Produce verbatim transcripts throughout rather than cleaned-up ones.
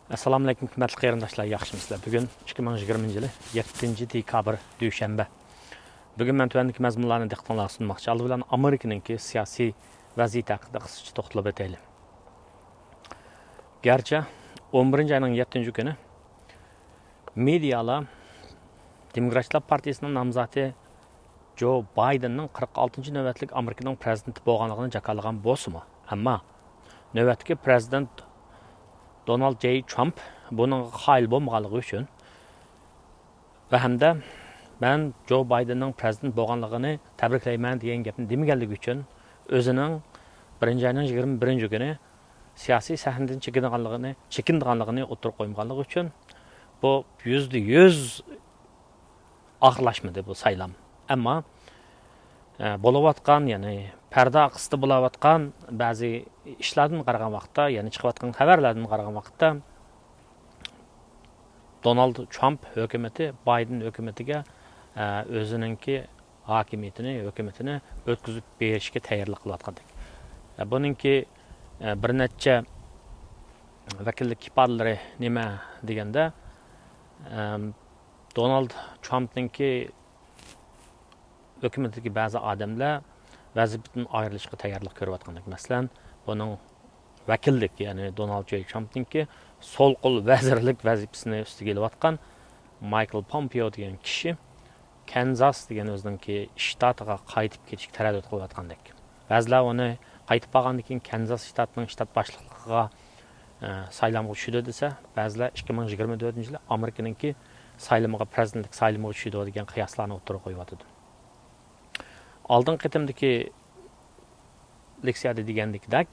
ئەسسالامۇئەلەيكۇم، ھۆرمەتلىك قېرىنداشلار، ياخشىمۇسىلەر؟ بۈگۈن ئىككى مىڭ يىگىرمىنچى يىلى يەتتىنچى دېكابىر، دۈشەنبە. بۈگۈن مەن تۆۋەندىكى مەزمۇنلارنى دىققىتىڭلارغا سۇنماقچى. ئالدى بىلەن ئامېرىكىنىڭكى سىياسىي ۋەزىيىتى ھەققىدە قىسقىچە توختىلىپ ئۆتەيلى. گەرچە ئون بىرىنچى ئاينىڭ يەتتىنچى كۈنى مېدىيالار دېموكراتلار پارتىيىسىنىڭ نامزاتى جو بايدېننىڭ قىرىق ئالتىنچى نۆۋەتلىك ئامېرىكىنىڭ پىرېزىدېنتى بولغانلىقىنى جاكارلىغان بولسىمۇ، ئەمما نۆۋەتتىكى پىرېزىدېنت دونالد جېي ترامپ بۇنىڭغا قايىل بولمىغانلىقى ئۈچۈن ۋە ھەمدە مەن جو بايدېننىڭ پىرېزىدېنت بولغانلىقىنى تەبرىكلەيمەن دېگەن گەپنى دېمىگەنلىكى ئۈچۈن، ئۆزىنىڭ بىرىنچى ئاينىڭ يىگىرمە بىرىنچى كۈنى سىياسىي سەھنىدىن چېكىنىدىغانلىقىنى، چېكىنىدىغانلىقىنى ئوتتۇرىغا قويمىغانلىقى ئۈچۈن، بۇ يۈزدە يۈز ئاخىرلاشمىدى بۇ سايلام. ئەمما، ئە، بولۇۋاتقان، يەنى پەردە ئارقىسىدا بولۇۋاتقان بەزى ئىشلاردىن قارىغان ۋاقىتتا، يەنى چىقىۋاتقان خەۋەرلەردىن قارىغان ۋاقىتتا، دونالد ترامپ ھۆكۈمىتى بايدېن ھۆكۈمىتىگە، ئە، ئۆزىنىڭكى ھاكىمىيىتىنى، ھۆكۈمىتىنى ئۆتكۈزۈپ بېرىشكە تەييارلىق قىلىۋاتقاندەك. ئە، بۇنىڭكى، ئە، بىر نەچچە ۋەكىللىك ئىپادىلىرى نېمە دېگەندە، ئەم، دونالد ترامپنىڭكى ھۆكۈمىتىدىكى بەزى ئادەملەر ۋەزىپىدىن ئايرىلىشقا تەييارلىق كۆرۈۋاتقاندەك. مەسىلەن، بۇنىڭ ۋەكىللىك، يەنى دونالد جېي ترامپنىڭكى سول قول ۋەزىرلىك ۋەزىپىسىنى ئۈستىگە ئېلىۋاتقان مايكل پومپېئو دېگەن كىشى كەنزاس دېگەن ئۆزىنىڭكى شتاتىغا قايتىپ كېتىشكە تەرەددۇت قىلىۋاتقاندەك. بەزىلەر ئۇنى قايتىپ بارغاندىن كېيىن كەنزاس شتاتىنىڭ شتات باشلىقلىقىغا، ئە، سايلامغا چۈشىدۇ دېسە، بەزىلەر ئىككى مىڭ يىگىرمە تۆتىنچى يىلى ئامېرىكىنىڭكى سايلىمىغا، پىرېزىدېنتلىك سايلىمىغا چۈشىدۇ دېگەن قىياسلارنى ئوتتۇرىغا قويۇۋاتىدۇ. ئالدىنقى قېتىمدىكى لېكسىيەدە دېگەندىكىدەك،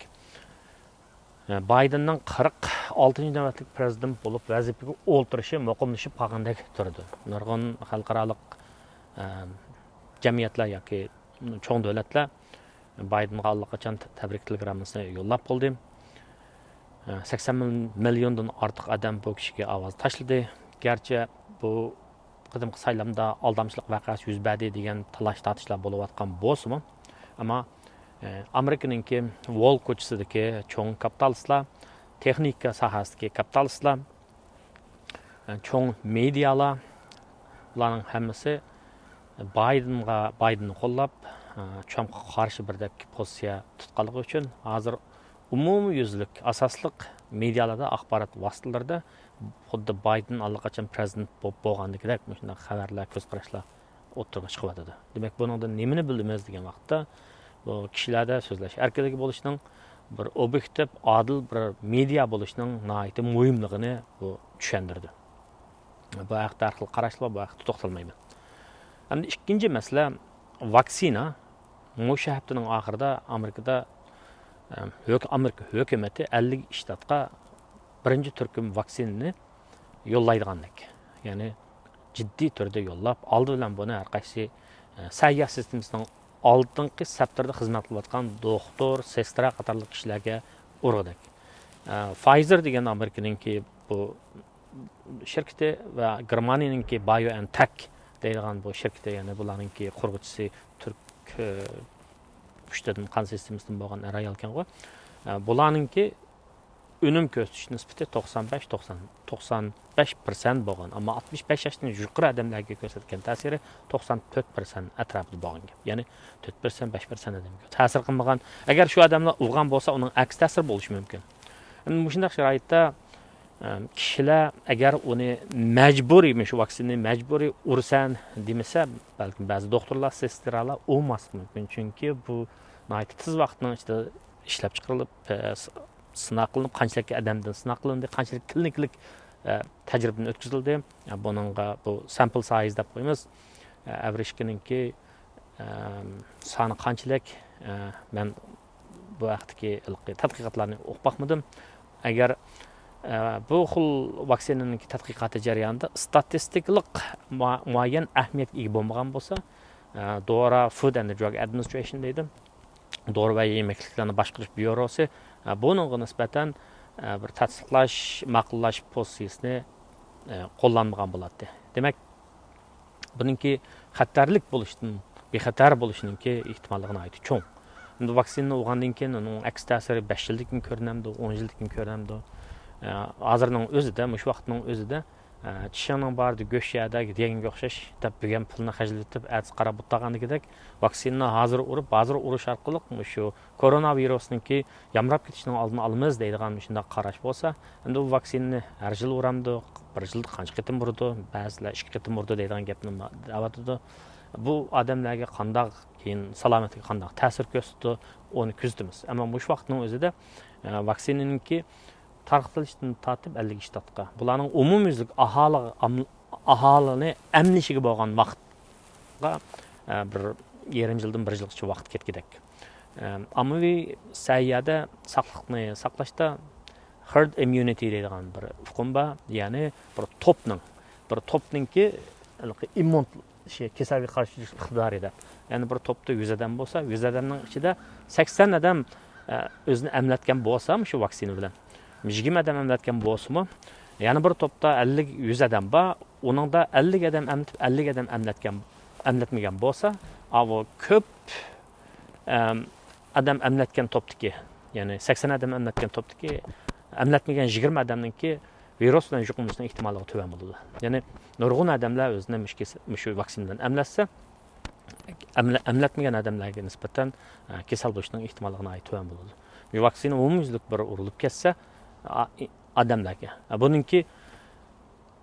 بايدېننىڭ قىرىق ئالتىنچى نۆۋەتلىك پىرېزىدېنت بولۇپ ۋەزىپىگە ئولتۇرۇشى مۇقىملىشىپ قالغاندەك تۇرىدۇ. نۇرغۇن خەلقئارالىق، ئە، جەمئىيەتلەر ياكى چوڭ دۆلەتلەر بايدېنغا ئاللىقاچان تەبرىك تېلېگراممىسىنى يوللاپ بولدى. ئە، سەكسەن مىليوندىن ئارتۇق ئادەم بۇ كىشىگە ئاۋاز تاشلىدى. گەرچە بۇ قېتىمقى سايلامدا ئالدامچىلىق ۋەقەسى يۈز بەردى دېگەن تالاش-تارتىشلار بولۇۋاتقان بولسىمۇ، ئەمما، ئە، ئامېرىكىنىڭكى ۋول كوچىسىدىكى چوڭ كاپىتالىستلار، تېخنىكا ساھەسىدىكى كاپىتالىستلار، ئە، چوڭ مېدىيالار، بۇلارنىڭ ھەممىسى بايدېنغا، بايدېننى قوللاپ، ئە، ترامپقا قارشى بىردەك پوزىتسىيە تۇتقانلىقى ئۈچۈن، ھازىر ئومۇميۈزلۈك ئاساسلىق مېدىيالاردا، ئاخبارات ۋاسىتىلىرىدا خۇددى بايدېن ئاللىقاچان پىرېزىدېنت بولۇپ بولغاندىكىدەك مۇشۇنداق خەۋەرلەر، كۆزقاراشلار ئوتتۇرىغا چىقىۋاتىدۇ. دېمەك، بۇنىڭدىن نېمىنى بىلىمىز دېگەن ۋاقىتتا، بۇ كىشىلەردە سۆزلەش ئەركىنلىكى بولۇشنىڭ، بىر ئوبيېكتىپ، ئادىل بىر مېدىيا بولۇشنىڭ ناھايىتى مۇھىملىقىنى بۇ چۈشەندۈرىدۇ. بۇ ھەقتە ھەر خىل قاراشلار بار، بۇ ھەقتە توختالمايمەن. ئەمدى ئىككىنچى مەسىلە، ۋاكسىنا. مۇشۇ ھەپتىنىڭ ئاخىرىدا ئامېرىكىدا، ئەم، ھۆك-، ئامېرىكا ھۆكۈمىتى ئەللىك شتاتقا بىرىنچى تۈركۈم ۋاكسىنىنى يوللايدىغاندەك. يەنى جىددىي تۈردە يوللاپ، ئالدى بىلەن بۇنى ھەر قايسى، ئە، سەھىيە سىستېمىسىنىڭ ئالدىنقى سەپتىرىدە خىزمەت قىلىۋاتقان دوختۇر، سېسترا قاتارلىق كىشىلەرگە ئۇرغۇدەك. ئە، فايزېر دېگەن ئامېرىكىنىڭكى بۇ شىركىتى ۋە گېرمانىيەنىڭكى بايو ئېن تېك دەيدىغان بۇ شىركىتى، يەنى بۇلارنىڭكى قۇرغۇچىسى تۈرك، ئە، پۇشتىدىن، قان سىستېمىسىدىن بولغان ئايالكەنغۇ. ئە، بۇلارنىڭكى ئۈنۈم كۆرسىتىش نىسبىتى توقسان بەش، توقسان، توقسان بەش پىرسەنت بولغان. ئەمما ئاتمىش بەش ياشتىن يۇقىرى ئادەملەرگە كۆرسەتكەن تەسىرى توقسان تۆت پىرسەنت ئەتراپىدا بولغان گەپ. يەنى تۆت پىرسەنت، بەش پىرسەنت ئادەمگە تەسىر قىلمىغان. ئەگەر شۇ ئادەملەر ئۇرغان بولسا، ئۇنىڭ ئەكس تەسىرى بولۇشى مۇمكىن. ئەمدى مۇشۇنداق شارائىتتا، ئەم، كىشىلەر ئەگەر ئۇنى مەجبۇرىي، مۇشۇ ۋاكسىنىنى مەجبۇرىي ئۇرىسەن دېمىسە، بەلكىم بەزى دوختۇرلار، سېسترالار ئۇرماسلىقى مۇمكىن. چۈنكى بۇ ناھايىتى تېز ۋاقىتنىڭ ئىچىدە ئىشلەپ چىقىرىلىپ، ئە، س-، سىناق قىلىنىپ، قانچىلىك ئادەمدىن سىناق قىلىندى، قانچىلىك كلىنىكىلىك، ئە، تەجرىبىدىن ئۆتكۈزۈلدى. ئە، بۇنىڭغا بۇ سامپل سايز دەپ قويىمىز. ئە، ئەۋرىشكىنىڭكى، ئەم، سانى قانچىلىك؟ ئە، مەن بۇ ھەقتىكى ھېلىقى تەتقىقاتلارنى ئوقۇپ باقمىدىم. ئەگەر، ئە، بۇ خىل ۋاكسىنىنىڭكى تەتقىقاتى جەريانىدا ئىستاتىستىكىلىق مۇ-، مۇئەييەن ئەھمىيەتكە ئىگە بولمىغان بولسا، ئە، دورا، فۇد ئەند دراگ ئەدمىنىسترېيشن دەيدۇ. دورا ۋە يېمەكلىكلەرنى باشقۇرۇش بيۇروسى، ئە، بۇنىڭغا نىسبەتەن، ئە، بىر تەستىقلاش، ماقۇللاش پوزىتسىيىسىنى، ئە، قوللانمىغان بولاتتى. دېمەك، بۇنىڭكى خەتەرلىك بولۇشتىن، بىخەتەر بولۇشنىڭكى ئېھتىماللىقى ناھايىتى چوڭ. ئەمدى ۋاكسىنىنى ئۇرغاندىن كېيىن ئۇنىڭ ئەكس تەسىرى بەش يىلدىن كېيىن كۆرۈنەمدۇ، ئون يىلدىن كېيىن كۆرۈنەمدۇ؟ ھازىرنىڭ ئۆزىدە، مۇشۇ ۋاقىتنىڭ ئۆزىدە، ئە، چىشىڭنىڭ بارىدە گۆش يەدە دېگەنگە ئوخشاش دەپ، بۈگۈن پۇلنى خەجلىتىپ، ئەتىسى قارا بۇت تاغان دېگۈدەك، ۋاكسىنىنى ھازىر ئۇرۇپ، ھازىر ئۇرۇش ئارقىلىق مۇشۇ كورونا ۋىرۇسنىڭكى يامراپ كېتىشىنىڭ ئالدىنى ئالىمىز دەيدىغان مۇشۇنداق قاراش بولسا، ئەمدى بۇ ۋاكسىنىنى ھەر يىل ئۇرامدۇق، بىر يىلدا قانچە قېتىم ئۇرىدۇ، بەزىلەر ئىككى قېتىم ئۇرىدۇ دەيدىغان گەپنى دەۋاتىدۇ. بۇ ئادەملەرگە قانداق، كېيىن سالامەتلىكىگە قانداق تەسىر كۆرسىتىدۇ، ئۇنى كۆزىتىمىز. ئەمما مۇشۇ ۋاقىتنىڭ ئۆزىدە، ئە، ۋاكسىنىنىڭكى تارقىتىلىشتىن تارتىپ ئەللىك شتاتقا، بۇلارنىڭ ئومۇميۈزلۈك ئاھالىغا، ئام-، ئاھالىنى ئەملىشىگە بولغان ۋاقىتقا، ئە، بىر يېرىم يىلدىن بىر يىلغىچە ۋاقىت كەتكۈدەك. ئە، ئاممىۋى سەھىيەدە ساقلىقنى ساقلاشتا herd immunity دەيدىغان بىر ئۇقۇم بار. يەنى بىر توپنىڭ، بىر توپنىڭكى ھېلىقى ئىممۇن شۇ كېسەلگە قارشى تۇرۇش ئىقتىدارى دەپ. يەنى بىر توپتا يۈز ئادەم بولسا، يۈز ئادەمنىڭ ئىچىدە سەكسەن ئادەم، ئە، ئۆزىنى ئەملەتكەن بولسا، مۇشۇ ۋاكسىنا بىلەن، يىگىرمە ئادەم ئەملەتكەن بولسىمۇ، يەنە بىر توپتا ئەللىك، يۈز ئادەم بار، ئۇنىڭدا ئەللىك ئادەم ئەملىتىپ، ئەللىك ئادەم ئەملەتكەن، ئەملەتمىگەن بولسا، ئاۋۇ كۆپ، ئەم، ئادەم ئەملەتكەن توپتىكى، يەنى سەكسەن ئادەم ئەملەتكەن توپتىكى، ئەملەتمىگەن يىگىرمە ئادەمنىڭكى ۋىرۇس بىلەن يۇقۇملىنىشنىڭ ئېھتىماللىقى تۆۋەن بولىدۇ. يەنى نۇرغۇن ئادەملەر ئۆزىنى مۇشۇ كېس-، مۇشۇ ۋاكسىنا بىلەن ئەملەتسە، ئەملە-، ئەملەتمىگەن ئادەملەرگە نىسبەتەن، ئە، كېسەل بولۇشنىڭ ئېھتىماللىقى ناھايىتى تۆۋەن بولىدۇ. مۇشۇ ۋاكسىنا ئومۇميۈزلۈك بىر ئۇرۇلۇپ كەتسە، ئا-، ئادەملەرگە، ئە، بۇنىڭكى،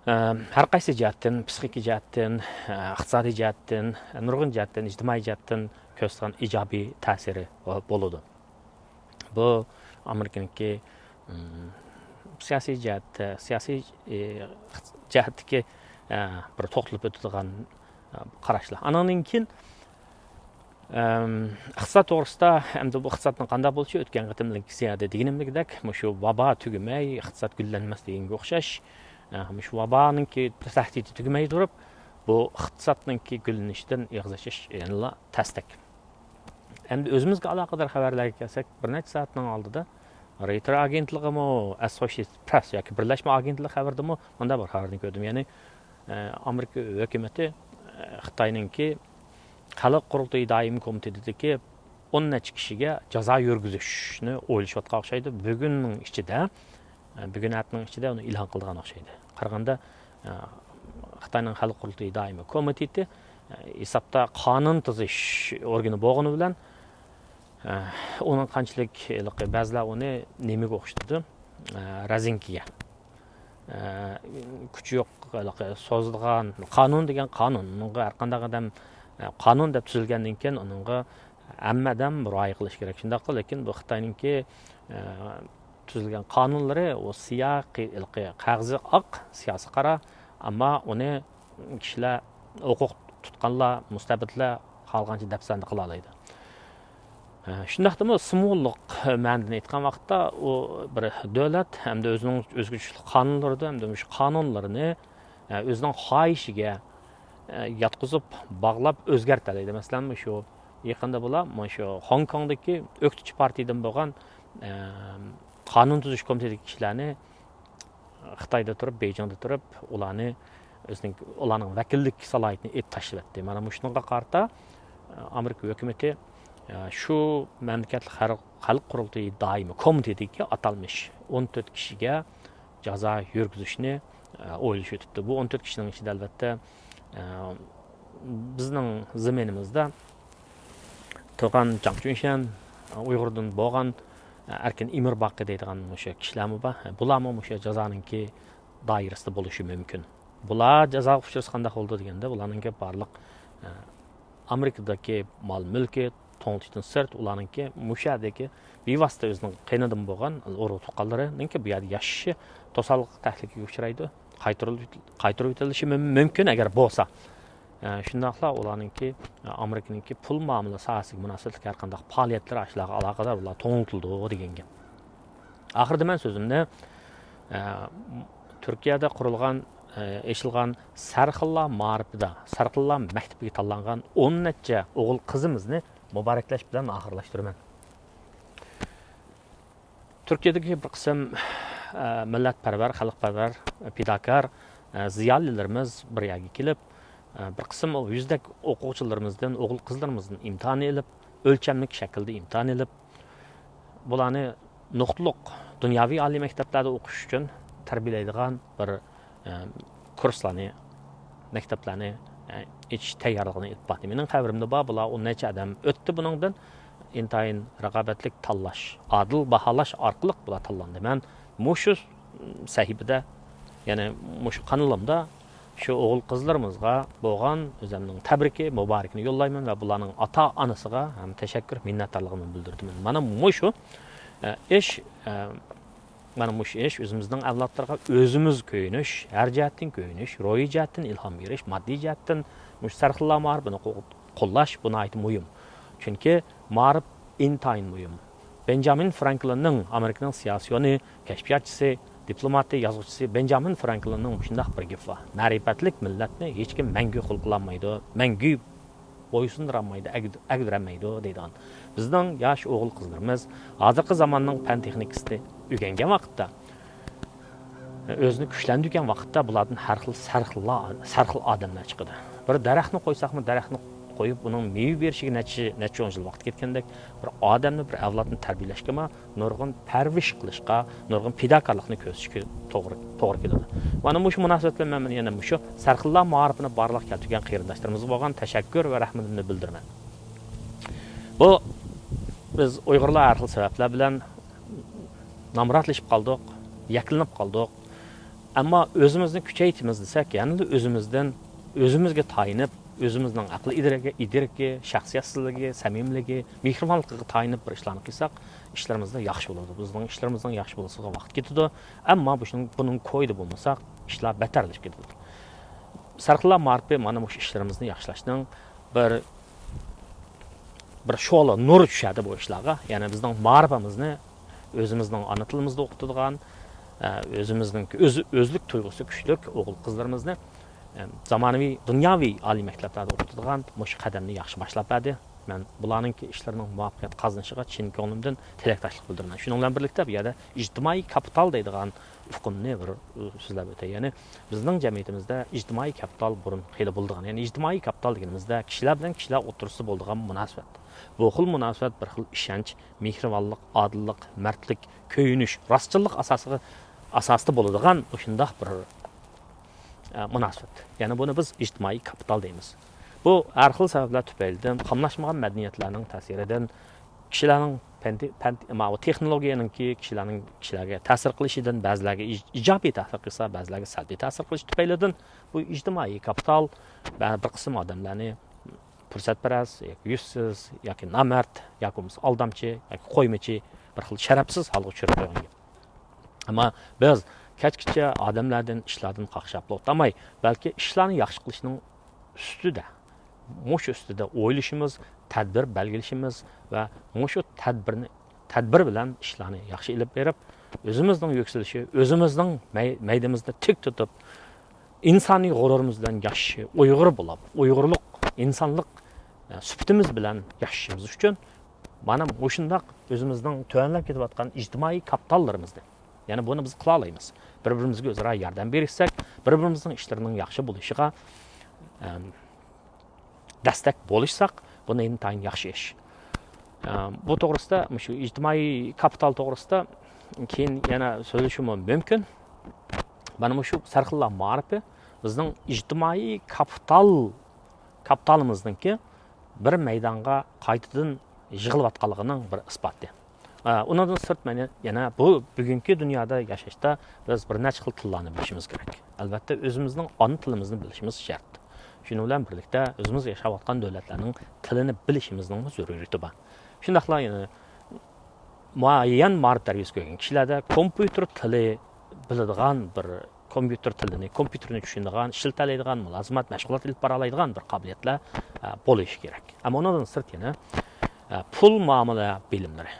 ئە، ھەر قايسى جەھەتتىن، پسىخىكا جەھەتتىن، ئە، ئىقتىسادىي جەھەتتىن، نۇرغۇن جەھەتتىن، ئىجتىمائىي جەھەتتىن كۆرسىتىدىغان ئىجابىي تەسىرى بولىدۇ. بۇ ئامېرىكىنىڭكى، ئىم، سىياسىي جەھەتتە، سىياسىي، ئى، جەھەتتىكى، ئە، بىر توختىلىپ ئۆتىدىغان، ئە، قاراشلار. ئانىڭدىن كېيىن، ئەم، ئىقتىساد توغرىسىدا، ئەمدى بۇ ئىقتىسادنىڭ قانداق بولۇشى ئۆتكەن قېتىملىق زىيادە دېگىنىمدەك، مۇشۇ ۋابا تۈگىمەي، ئىقتىساد گۈللەنمەس دېگەنگە ئوخشاش، ئە، مۇشۇ ۋابانىڭكى تەھدىتى تۈگىمەي تۇرۇپ، بۇ ئىقتىسادنىڭكى گۈللىنىشىدىن ئېغىز ئېچىش يەنىلا تەستەك. ئەمدى ئۆزىمىزگە ئالاقىدار خەۋەرلەرگە كەلسەك، بىر نەچچە سائەتنىڭ ئالدىدا رويتېر ئاگېنتلىقىمۇ، ئەسوشىيېتېد پرېس ياكى بىرلەشمە ئاگېنتلىق خەۋىرىدىمۇ مۇنداق بىر خەۋەرنى كۆردۈم. يەنى، ئە، ئامېرىكا ھۆكۈمىتى، ئە، خىتاينىڭكى خەلق قۇرۇلتىيى دائىمىي كومىتېتىدىكى ئون نەچچە كىشىگە جازا يۈرگۈزۈشنى ئويلىشىۋاتقان ئوخشايدۇ. بۈگۈننىڭ ئىچىدە، ئە، بۈگۈن ئەتىنىڭ ئىچىدە ئۇنى ئېلان قىلىدىغان ئوخشايدۇ. قارىغاندا، ئە، خىتاينىڭ خەلق قۇرۇلتىيى دائىمىي كومىتېتى، ئە، ھېسابتا قانۇن تۈزۈش ئورگىنى بولغىنى بىلەن، ئە، ئۇنىڭ قانچىلىك ھېلىقى بەزىلەر ئۇنى نېمىگە ئوخشىتىدۇ؟ ئە، رەزىنكىگە. ئە، كۈچى يوق، ھېلىقى سوزىدىغان قانۇن دېگەن قانۇن. ئۇنىڭغا ھەر قانداق ئادەم، ئە، قانۇن دەپ تۈزۈلگەندىن كېيىن ئۇنىڭغا ھەممە ئادەم رىئايە قىلىشى كېرەك. شۇنداققۇ، لېكىن بۇ خىتاينىڭكى، ئە، تۈزۈلگەن قانۇنلىرى ئۇ سىياقى، ھېلىقى قەغىزى ئاق، سىياسىي قارا، ئەمما ئۇنى كىشىلەر، ھوقۇق تۇتقانلار، مۇستەبىتلەر خالىغانچە دەپسەندە قىلالايدۇ. ئە، شۇنداقتىمۇ سىمۋوللۇق مەنىدىن ئېيتقان ۋاقىتتا، ئۇ بىر دۆلەت ھەمدە ئۆزىنىڭ ئۆزگىچىلىك قانۇنلىرىدۇر، ھەمدە مۇشۇ قانۇنلىرىنى، ئە، ئۆزىنىڭ خاھىشىگە، ئە، ياتقۇزۇپ، باغلاپ ئۆزگەرتەلەيدۇ. مەسىلەن، مۇشۇ يېقىندا بۇلار مۇشۇ خوڭكوڭدىكى ئۆكتىچى پارتىيىدىن بولغان، ئە، قانۇن تۈزۈش كومىتېتىدىكى كىشىلەرنى خىتايدا تۇرۇپ، بېيجىڭدا تۇرۇپ، ئۇلارنى ئۆزىنىڭ، ئۇلارنىڭ ۋەكىللىك سالاھىيىتىنى ئېلىپ تاشلىۋەتتى. مانا مۇشۇنىڭغا قارىتا، ئامېرىكا ھۆكۈمىتى، شۇ مەملىكەتلىك خەلق، خەلق قۇرۇلتىيى دائىمىي كومىتېتىدىكى ئاتالمىش ئون تۆت كىشىگە جازا يۈرگۈزۈشنى، ئويلىشىۋېتىپتۇ. بۇ ئون تۆت كىشىنىڭ ئىچىدە، ئەلۋەتتە، بىزنىڭ زېمىنىمىزدا تۇرغان جاڭ چۈنشەن، ئۇيغۇردىن بولغان ئەركىن ئىمىرباقى دەيدىغان مۇشۇ كىشىلەرمۇ بار. بۇلارمۇ مۇشۇ جازانىڭكى دائىرىسىدە بولۇشى مۇمكىن. بۇلار جازاغا ئۇچرىسا قانداق بولىدۇ دېگەندە، بۇلارنىڭكى بارلىق، ئە، ئامېرىكىدىكى مال-مۈلكى، توڭلىتىشتىن سىرت، ئۇلارنىڭكى مۇشۇ يەردىكى بىۋاسىتە ئۆزىنىڭ قېنىدىن بولغان ئۇرۇق-تۇغقانلىرىنىڭكى بۇ يەردە ياشىشى توسالغۇ تەھلىكىگە ئۇچرايدۇ. قايتۇرۇل-، قايتۇرۇۋېتىلىشى مۇم-، مۇمكىن، ئەگەر بولسا. ئە، شۇنداقلا ئۇلارنىڭكى، ئە، ئامېرىكىنىڭكى پۇل مۇئامىلە ساھەسىگە مۇناسىۋەتلىك ھەر قانداق پائالىيەتلىرى ئاشۇلارغا ئالاقىدار، ئۇلار توڭلىتىلىدۇ دېگەن گەپ. ئاخىرىدا مەن سۆزۈمنى، ئە، تۈركىيەدە قۇرۇلغان، ئە، ئېچىلغان سەرخىللار مائارىپىدا، سەرخىللار مەكتىپىگە تاللانغان ئون نەچچە ئوغۇل قىزىمىزنى مۇبارەكلەش بىلەن ئاخىرلاشتۇرىمەن. تۈركىيەدىكى بىر قىسىم، ئە، مىللەتپەرۋەر، خەلقپەرۋەر، پىداكار، ئە، زىيالىيلىرىمىز بىر يەرگە كېلىپ، ئە، بىر قىسىم يۈزدەك ئوقۇغۇچىلىرىمىزدىن، ئوغۇل قىزلىرىمىزدىن ئىمتىھان ئېلىپ، ئۆلچەملىك شەكىلدە ئىمتىھان ئېلىپ، بۇلارنى نۇقتىلىق دۇنياۋى ئالىي مەكتەپلەردە ئوقۇش ئۈچۈن تەربىيەلەيدىغان بىر، ئە، كۇرسلارنى، مەكتەپلەرنى، ئە، ئېچىش تەييارلىقىنى ئېلىپ باردى. مېنىڭ خەۋىرىمدە بار، بۇلار ئون نەچچە ئادەم ئۆتتى بۇنىڭدىن. ئىنتايىن رىقابەتلىك تاللاش، ئادىل باھالاش ئارقىلىق بۇلار تاللاندى. مەن مۇشۇ سەھىپىدە، يەنى مۇشۇ قانىلىمدا شۇ ئوغۇل-قىزلىرىمىزغا بولغان ئۆزۈمنىڭ تەبرىكى، مۇبارىكىنى يوللايمەن ۋە بۇلارنىڭ ئاتا-ئانىسىغا ھەم تەشەككۈر، مىننەتدارلىقىمنى بىلدۈرىمەن. مانا مۇشۇ، ئە، ئىش، ئە، مانا مۇشۇ ئىش ئۆزىمىزنىڭ ئەۋلادلىرىغا ئۆزىمىز كۆيۈنۈش، ھەر جەھەتتىن كۆيۈنۈش، روھىي جەھەتتىن ئىلھام بېرىش، ماددىي جەھەتتىن مۇشۇ سەرخىللار مائارىپىنى قو-، قوللاش، بۇ ناھايىتى مۇھىم. چۈنكى مائارىپ ئىنتايىن مۇھىم. بېنجامىن فرانكلىننىڭ، ئامېرىكىنىڭ سىياسىيونى، كەشپىياتچىسى، دىپلوماتى، يازغۇچىسى بېنجامىن فرانكلىننىڭ مۇشۇنداق بىر گېپى بار: «مەرىپەتلىك مىللەتنى ھېچكىم مەڭگۈ قۇل قىلالمايدۇ، مەڭگۈ بويسۇندۇرالمايدۇ، ئەگ-، ئەگدۈرەلمەيدۇ» دەيدىغان. بىزنىڭ ياش ئوغۇل-قىزلىرىمىز ھازىرقى زاماننىڭ پەن تېخنىكىسىنى ئۆگەنگەن ۋاقىتتا، ئۆزىنى كۈچلەندۈرگەن ۋاقىتتا بۇلاردىن ھەر خىل سەرخىللار، سەرخىل ئادەملەر چىقىدۇ. بىر دەرەخنى قويساقمۇ، دەرەخنى قويۇپ، ئۇنىڭ مېۋە بېرىشىگە نەچچە، نەچچە ئون يىل ۋاقىت كەتكەندەك، بىر ئادەمنى، بىر ئەۋلادنى تەربىيەلەشكىمۇ نۇرغۇن پەرۋىش قىلىشقا، نۇرغۇن پىداكارلىقنى كۆرسىتىشكە توغرا، توغرا كېلىدۇ. مانا مۇشۇ مۇناسىۋەت بىلەن مەن يەنە مۇشۇ سەرخىللار مائارىپىنى بارلىققا كەلتۈرگەن قېرىنداشلىرىمىزغا بولغان تەشەككۈر ۋە رەھمىتىمنى بىلدۈرىمەن. بۇ، بىز ئۇيغۇرلار ھەر خىل سەۋەبلەر بىلەن نامراتلىشىپ قالدۇق، يەكلىنىپ قالدۇق. ئەمما ئۆزىمىزنى كۈچەيتىمىز دېسەك، يەنىلا ئۆزىمىزدىن، ئۆزىمىزگە تايىنىپ، ئۆزىمىزنىڭ ئەقىل ئىدرىكى، ئىدرىكى، شەخسىيەتسىزلىكى، سەمىمىلىكى، مېھرىبانلىقىغا تايىنىپ بىر ئىشلارنى قىلساق، ئىشلىرىمىزدا ياخشى بولىدۇ. بىزنىڭ ئىشلىرىمىزنىڭ ياخشى بولۇشىغا ۋاقىت كېتىدۇ. ئەمما بۇنىڭ، بۇنىڭ كويىدا بولمىساق، ئىشلار بەتەرلىشىپ كېتىدۇ. سەرخىللار مائارىپى مانا مۇشۇ ئىشلىرىمىزنى ياخشىلاشنىڭ بىر، بىر شولا نۇر چۈشەردى بۇ ئىشلارغا. يەنى بىزنىڭ مائارىپىمىزنى ئۆزىمىزنىڭ ئانا تىلىمىزدا ئوقۇتىدىغان، ئە، ئۆزىمىزنىڭ ئۆز-، ئۆزلۈك تۇيغۇسى كۈچلۈك ئوغۇل-قىزلىرىمىزنى، ئە، زامانىۋى دۇنياۋى ئالىي مەكتەپلەردە ئوقۇتىدىغان مۇشۇ قەدەمنى ياخشى باشلاپ بەردى. مەن بۇلارنىڭكى ئىشلىرىنىڭ مۇۋەپپەقىيەت قازىنىشىغا چىن كۆڭلۈمدىن تىلەكداشلىق بىلدۈرىمەن. شۇنىڭ بىلەن بىرلىكتە، بۇ يەردە ئىجتىمائىي كاپىتال دەيدىغان ئۇقۇمنى بىر، ئۇ، سۆزلەپ ئۆتەي. يەنى بىزنىڭ جەمئىيىتىمىزدە ئىجتىمائىي كاپىتال بۇرۇن خېلى بولىدىغان. يەنى ئىجتىمائىي كاپىتال دېگىنىمىزدە كىشىلەر بىلەن كىشىلەر ئوتتۇرىسىدا بولىدىغان مۇناسىۋەت. بۇ خىل مۇناسىۋەت بىر خىل ئىشەنچ، مېھرىبانلىق، ئادىللىق، مەردلىك، كۆيۈنۈش، راستچىللىق ئاساسىغا، ئاساسىدا بولىدىغان مۇشۇنداق بىر، ئە، مۇناسىۋەت. يەنى بۇنى بىز ئىجتىمائىي كاپىتال دەيمىز. بۇ ھەر خىل سەۋەبلەر تۈپەيلىدىن، قاملاشمىغان مەدەنىيەتلەرنىڭ تەسىرىدىن، كىشىلەرنىڭ پەن، پەن، ماۋۇ تېخنولوگىيەنىڭكى كىشىلەرنىڭ، كىشىلەرگە تەسىر قىلىشىدىن، بەزىلەرگە ئىج-، ئىجابىي تەسىر قىلسا، بەزىلەرگە سەلبىي تەسىر قىلىشى تۈپەيلىدىن بۇ ئىجتىمائىي كاپىتال بە-، بىر قىسىم ئادەملەرنى پۇرسەتپەرەس ياكى يۈزسىز ياكى نامەرد ياكى بولمىسا ئالدامچى ياكى قويمىچى، بىر خىل شەرەپسىز ھالغا چۈشۈرۈپ قويغان گەپ. ئەمما بىز كەچكىچە ئادەملەردىن، ئىشلاردىن قاقشاپلا ئولتۇرماي، بەلكى ئىشلارنى ياخشى قىلىشنىڭ ئۈستىدە، مۇشۇ ئۈستىدە ئويلىشىمىز، تەدبىر بەلگىلىشىمىز ۋە مۇشۇ تەدبىرنى، تەدبىر بىلەن ئىشلارنى ياخشى ئېلىپ بېرىپ، ئۆزىمىزنىڭ يۈكسىلىشى، ئۆزىمىزنىڭ مەي-، مەيدىمىزنى تىك تۇتۇپ، ئىنسانىي غۇرۇرىمىز بىلەن ياشىشى، ئۇيغۇر بولۇپ، ئۇيغۇرلۇق، ئىنسانلىق، ئە، سۈپىتىمىز بىلەن ياشىشىمىز ئۈچۈن مانا مۇشۇنداق ئۆزىمىزنىڭ تۆۋەنلەپ كېتىۋاتقان ئىجتىمائىي كاپىتاللىرىمىزنى، يەنى بۇنى بىز قىلالايمىز. بىر-بىرىمىزگە ئۆزئارا ياردەم بېرىشسەك، بىر-بىرىمىزنىڭ ئىشلىرىنىڭ ياخشى بولۇشىغا، ئەم، دەستەك بولۇشساق، بۇ ئىنتايىن ياخشى ئىش. ئەم، بۇ توغرىسىدا، مۇشۇ ئىجتىمائىي كاپىتال توغرىسىدا كېيىن يەنە سۆزلىشىمۇ مۇمكىن. مانا مۇشۇ سەرخىللار مائارىپى بىزنىڭ ئىجتىمائىي كاپىتال، كاپىتالىمىزنىڭكى بىر مەيدانغا قايتىدىن يىغىلىۋاتقانلىقىنىڭ بىر ئىسپاتى. ئە، ئۇنىڭدىن سىرت، مەن يەنە بۇ بۈگۈنكى دۇنيادا ياشاشتا بىز بىر نەچچە خىل تىللارنى بىلىشىمىز كېرەك. ئەلۋەتتە، ئۆزىمىزنىڭ ئانا تىلىمىزنى بىلىشىمىز شەرت. شۇنىڭ بىلەن بىرلىكتە، ئۆزىمىز ياشاۋاتقان دۆلەتلەرنىڭ تىلىنى بىلىشىمىزنىڭمۇ زۆرۈرىيىتى بار. شۇنداقلا يەنە مۇئەييەن مائارىپ تەربىيەسى كۆرگەن كىشىلەردە كومپيۇتېر تىلى بىلىدىغان بىر كومپيۇتېر تىلىنى، كومپيۇتېرنى چۈشىنىدىغان، ئىشلىتەلەيدىغان، مۇلازىمەت، مەشغۇلات ئېلىپ بارالايدىغان بىر قابىلىيەتلەر، ئە، بولۇشى كېرەك. ئەمما ئۇنىڭدىن سىرت يەنە، ئە، پۇل مۇئامىلە بىلىملىرى،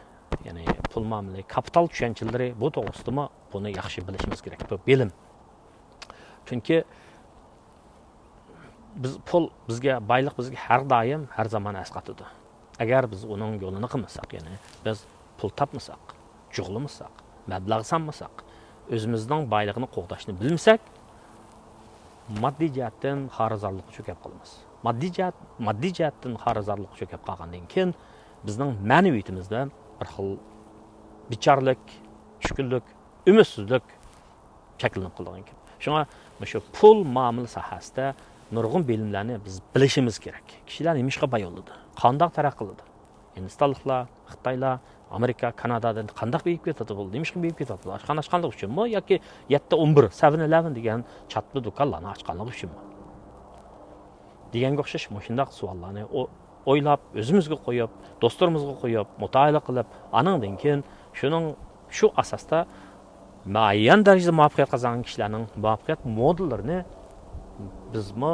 يەنى پۇل مۇئامىلە، كاپىتال چۈشەنچىلىرى، بۇ توغرىسىدىمۇ بۇنى ياخشى بىلىشىمىز كېرەك. بۇ بىلىم. چۈنكى بىز، پۇل بىزگە، بايلىق بىزگە ھەر دائىم، ھەر زامان ئەسقاتىدۇ. ئەگەر بىز ئۇنىڭ يولىنى قىلمىساق، يەنى بىز پۇل تاپمىساق، جۇغلىمىساق، مەبلەغ سالمىساق، ئۆزىمىزنىڭ بايلىقىنى قوغداشنى بىلمىسەك، ماددىي جەھەتتىن خارىزارلىققا چۆكۈپ قالىمىز. ماددىي جەھەت، ماددىي جەھەتتىن خارىزارلىققا چۆكۈپ قالغاندىن كېيىن، بىزنىڭ مەنىۋىيىتىمىزدە بىر خىل بىچارىلىك، چۈشكۈنلۈك، ئۈمىدسىزلىك شەكىللىنىپ قالىدىغان گەپ. شۇڭا مۇشۇ پۇل مۇئامىلە ساھەسىدە نۇرغۇن بىلىملەرنى بىز بىلىشىمىز كېرەك. كىشىلەر نېمىشقا بايىۋالىدۇ؟ قانداق تەرەققىي قىلىدۇ؟ ھىندىستانلىقلار، خىتايلار، ئامېرىكا، كانادادىن قانداق بېيىپ كېتىۋاتىدۇ؟ نېمىشقا بېيىپ كېتىۋاتىدۇ؟ ئاچقان ئاچقانلىقى ئۈچۈنمۇ ياكى يەتتە ئون بىر، سەۋەن ئىلەۋەن دېگەن چاتما دۇكانلارنى ئاچقانلىقى ئۈچۈنمۇ؟ دېگەنگە ئوخشاش مۇشۇنداق سوئاللارنى ئو-، ئويلاپ، ئۆزىمىزگە قويۇپ، دوستلىرىمىزغا قويۇپ، مۇتالىئە قىلىپ، ئانىڭدىن كېيىن شۇنىڭ، شۇ ئاساستا مۇئەييەن دەرىجىدە مۇۋەپپەقىيەت قازانغان كىشىلەرنىڭ مۇۋەپپەقىيەت مودېللىرىنى بىزمۇ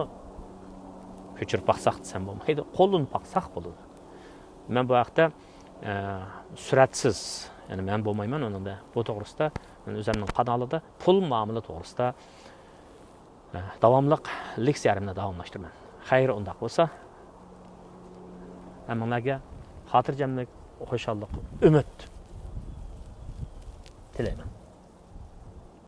كۆچۈرۈپ باقساق دېسەم بولمايدۇ، قوللىنىپ باقساق بولىدۇ. مەن بۇ ھەقتە، ئە، سۈرەتسىز، يەنى مەن بولمايمەن ئۇنىڭدا. بۇ توغرىسىدا مەن ئۆزۈمنىڭ قانالىدا پۇل مۇئامىلە توغرىسىدا، ئە، داۋاملىق لېكسىيەلىرىمنى داۋاملاشتۇرىمەن. خەير، ئۇنداق بولسا، ھەممىڭلارگە خاتىرجەملىك، خۇشاللىق، ئۈمىد تىلەيمەن.